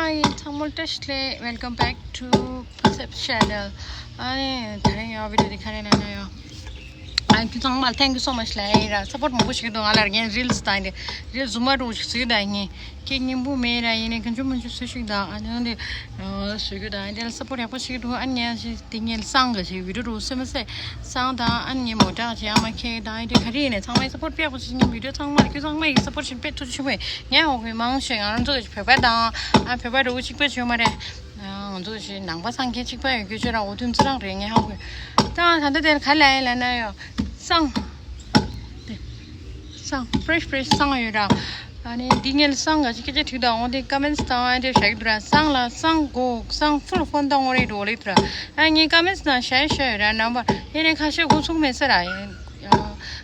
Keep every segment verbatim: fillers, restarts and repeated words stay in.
Hi, ཚང་མ་བཀྲ་ཤིས་བདེ་ལེགས། Welcome back to Concept Channel. ཨ་ནི་དེ་རིང་ཡང་བི་ཌིའོ་འདི་ག་རེ་ལབ་ན་ཡང་། ཨ་ཁྱོད་ཚང་མ་thank you so much ལབ་ཡིན་ར། སཔོརྚ་མང་པོ་ཞིག་འདུག་ང་ལ་རྒན་རིལ་སི་དང་འདི་རིལ་སི་རྫུན་མ་འདྲ་བོ་ཞིག་བཟོས་དང་ཡིན། ཁྱེད་སྙིང་པོ་མེད་ར། ཡིན་ནའི་གང་བྱུང་མང་བྱུང་བཟོ་ཞིག་དང་ཨ་ནི་འདི་བཟོ་རྒྱུ་དང་འདི་ལ་སཔོརྚ་ཡག་པོ་ཞིག་འདུག་ཨ་ནི་ཡང་ཞིག་འདི་ངས་སང་ག་ཞིག་བི་ཌིའོ་འདྲ་བོ་བཟོས་མ་ཟད། སང་དང་ཨ་ནི་མོ་ཊ་ཅི་ཡང་མ་ཁྱེད་དང་ཨ་འདི་ག་རེ་ཡིན་ནའི་ཚང་མའི་སཔོརྚ་དཔེ་ཡག་པོ་ཞིག་ངས་བི་ཌིའོ་ཚང་མ་ལ་ཁྱོད་ཚང་མ་ཡི་སཔོརྚ་ཞིག་དཔེ་ཐུགས་རྗེ་ཆེ་ཞུ་བས། ངས་འོ་གི་མང་ཤོས་ང་རང་ཚོ་བོད་པ་དང་ཨ་བོད་པ་འདྲ་བོ་གཅིག་པ་བྱོས་མ་རེད། ང་ཚོ་ཞིག་ནང་པ་སངས་རྒྱས་གཅིག་པ་ཡོད་རྒྱུ་ཆོས་རང་འོ་དུམ་ཚོ་རང་རེད། ངས་ཧ་གོ། ད་ད་ལྟ་དེར་ག་ལ་ཡིན་ལབ་ན་ཡོ། སང་། དེ། སང་fresh fresh སང་ཡོད་ར། ཨ་ནི་འདི་ངས་སང་ག་ཅིག་སྐད་ཆ་དྲིས་དང་འོ་དེ་ཀ་མེན་སི་དང་ཨ་དེ་བཞག་གི་འདུག་ར། སང་ལ་སང་གོ་སང་ཕུལ་ཕོན་དང་འོ་རེད་འགྲོ་ལེ་འདུག་ར། ཨ་ངས་ཀ་མེན་སི་དང་བཞག་བཞག་ཡོད་ར། རྣམ་པ་ཡིན་ནའི་ཁ་ཤས་འགོ་ཚུགས་མེད་ས་ར་ཡིན།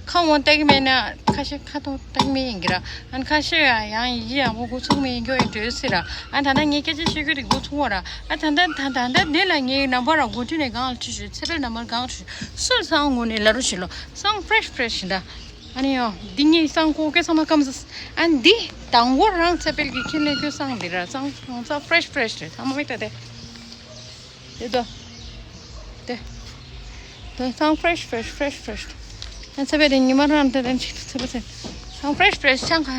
ཁ་འོང་བལྟ་གི་མེད་ན་ཁ་ཤས་ཁ་ཐོག་བལྟ་གི་མེད་ཡིན་གྱི་ར། ཨ་ནི་ཁ་ཤས་ཡང་ཡང་ཡིག་ཡག་པོ་འགོ་ཚུགས་མེད་ཡིན་སྐྱོ་ཡིན་འདྲ་སི་ར། ཨ་ད་ལྟ་ངས་སྐད་ཆ་བཤད་རྒྱུ་དེ་འགོ་ཚུགས་པ་ར། ཨ་ད་ལྟ་ད་ད་ལྟ་འདི་ལ་ངའི་རྣམ་པ་ར་འགོ་ཁྲིད་ནས་གང་ལ་ཁྲིད་ཞུ། ཚེ་རབས་རྣམ་པར་གང་ཁྲིད་སུ་སང་ངོ་ནས་ལ་རུ་ཞིག་ལོ། སང་fresh fresh ཡིན་ད། ཨ་ནི་ཡང་འདི་ངའི་སང་ཀོ་ཀེ་ཚང་མ་སྐམ་ས། ཨ་འདི་དང་པོ་རང་ཚེ་འཕེལ་གྱི་ཁྱི་ལས་ཀྱི་སང་འདི་ར། སང་སང་fresh fresh རེད། ཚང་མ་མིག་ལྟ་དེ། དེ་དོ། དེ། དེ་སང་fresh fresh fresh fresh ཨ་ཚེ་འཕེལ་དེ་ཉི་མ་རང་དེ་དེ་ཅིག་ཚེ་འཕེལ་དེ་སང་fresh fresh ཆང་ག་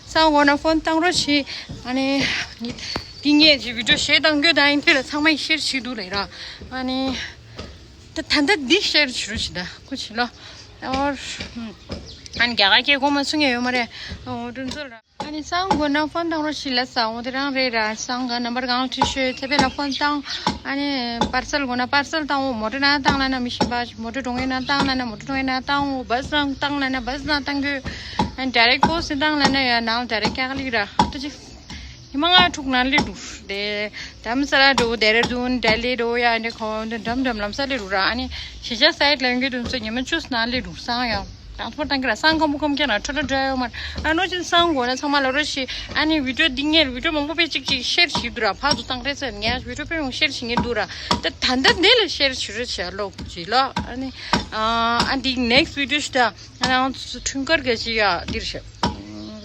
སང་འོ་ན་ཕོན་བཏང་རོགས་བྱེད། ཨ་ནི་འདི་ངས་ཅིག་བི་ཌིའོ་ཤེར་བཏང་རྒྱུ་དང་ཡིན་དེ་ལ་ཚང་མས་ཤེར་བྱེད་འདུག་ལེ་ར། ཨ་ནི། ད་ད་ལྟ་འདི་ཤེར་བྱེད་རོགས་བྱེད་ད་ཀུ་ཆེ་ལོ། ཨོ། ཨ་ནི་རྒྱ་གར་སྐད་གོ་མ་ཚུགས་མཁན་ཡོད་མ་རེད། ཨོ་དྲིན་ཚོར་ར། ཨ་ནི་སང་དགོས་ན་ཕོན་བཏང་རོགས་བྱེད་ལ་ས། འོ་དེ་རང་རེད་ར། སང་ག་ནམ་བར་གང་ཁྲིད་ཤོད་ཚེ་འཕེལ་ལ་ཕོན་བཏང་། ཨ་ནི་པར་སལ་དགོས་ན་པར་སལ་བཏང་འོ། མོ་ཊ་ནང་བཏང་ལབ་ན་མི་ཤེས་པ། མོ་ཊ་འགྲོ་མཁན་ནང་བཏང་ལབ་ན་མོ་ཊ་འགྲོ་མཁན་ནང་བཏང་འོ། བ་སི་ནང་བཏང་ལབ་ན་བ་སི་ནང་བཏང་དགོས། ཨ་ནི་ཌའི་རེག་པོ་སི་ནང་བཏང་ལབ་ན་ཡ་ནང་ཌའི་རེག་ཀྱག་ལིག་ར། ཨ་ཏོ་ཅིག་ཉི་མ་ལྔ་དྲུག་ནང་སླེབས་འདུག་དེ་དྷ་རམ་ས་ལ་འགྲོ། ལྡེ་ར་ལྡུན། ལྡི་ལི་འགྲོ་ཡ་འདི་ཁོ་འདི་འགྲམ་འགྲམ་ལམ་སང་སླེབས་འདུག་ར། ཨ་ནི་གཞིས་ཆགས་སའིཌ་ལ་ཡོང་གི་འདུག་ཚོ་ཉི་མ་བཅུ་ནང་སླེབས་འདུག་སང་ཡ་ཊ་རན་སི་པོར་བཏང་གི་ར། སང་ཁམ་བུ་ཁམ་ཁྱེད་རང་ཁྲོ་ལོ་འགྲོ་ཡོད་མ་རེད། ཨ་ནོ་ཅིག་སང་དགོས་ན་ཚང་མ་ལ་རོགས་བྱེད། ཨ་ནི་བི་ཌིའོ་འདི་ངས་བི་ཌིའོ་མང་པོ་དཔེ་གཅིག་གཅིག་ཤེར་བྱེད་འདུག་ར། ཕར་ཚུར་བཏང་རེད་ཟེར། ངས་བི་ཌིའོ་དཔེ་མང་ཤེར་བྱེད་ངེས་འདུག་ར། ད་ད་ལྟ་འདི་ལ་ཤེར་བྱེད་རོགས་བྱེད་ལོ་ཅིག་ལོ། ཨ་ནི་ཨ་འདི་next video ཞིག་ད། ང་རང་ཚོ་འཁྲུངས་སྐར་ག་ཅིག་ཡ་འདིར་ཤོད།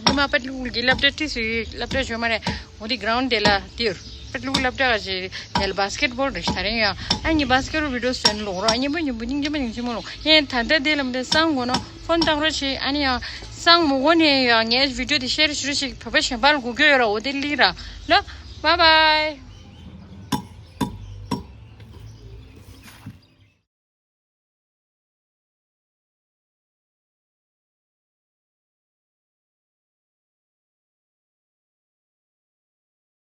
ཉི་མ་པད་ལུག་གི་སློབ་གྲྭ་ཏི་སི་སློབ་གྲྭ་ཞོ་མ་རེད། འོ་དེ་གྷ་རའུན་དེ་ལ་དེར་པད་ལུག་སློབ་གྲྭ་ག་ཅིག་དེ་ལ་བྷ་སི་ཀེཊ་བྷོལ་རེད་ཤག་རེད་ཡ། ཨ་ནི་བྷ་སི་ཀེཊ་བྷོལ་བི་ཌིའོ་སོན་ལོག་རོགས། ཨ་ཉིན་པོ་ཉིན་པོ་སྙིང་རྗེ་མ་སྙིང་རྗེ་མ་ལོག་ཡིན། ད་ལྟ་དེ་ལ་མི་དེ་སང་དགོས་ན་ཕོན་བཏང་རོགས་བྱེད། ཨ་ནི་ཡང་སང་མོ་གོ་ནས་ཡང་ངའི་བི་ཌིའོ་དེ་ཤེར་ཞུ་རོགས་བྱེད། བོད་པ་གཞན་པ་ལ་གོ་རྒྱུ་ཡོད་ར། འོ་དེ་ལིག་ར་ལ། Bye bye.